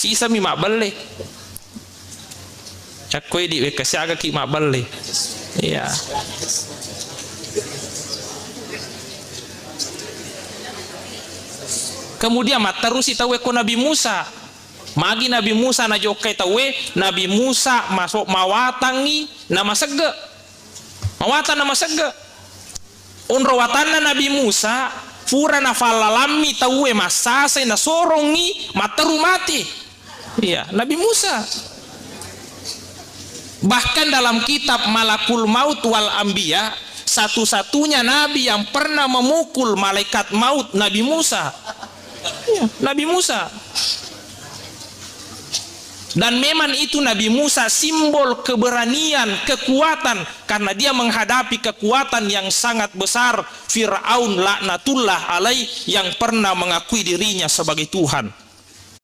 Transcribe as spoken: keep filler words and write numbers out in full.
Isami mabbelle. Cakkoe di wekka siagaki mabbelle. Iya. Kemudian matterusi tauwe ko Nabi Musa. Magi Nabi Musa najokkai tauwe, Nabi Musa maso-, mawatangngi namasegge. Mawatang namasegge. Onro watanna Nabi Musa, pura nafallalammi tauwe massasai, nasorongngi matteru mati. Iya, Nabi Musa. Bahkan dalam kitab Malakul Maut wal Anbiya, satu-satunya nabi yang pernah memukul malaikat maut, Nabi Musa. Iya, Nabi Musa. Dan memang itu Nabi Musa simbol keberanian, kekuatan, karena dia menghadapi kekuatan yang sangat besar, Firaun laknatullah alaih, yang pernah mengakui dirinya sebagai Tuhan.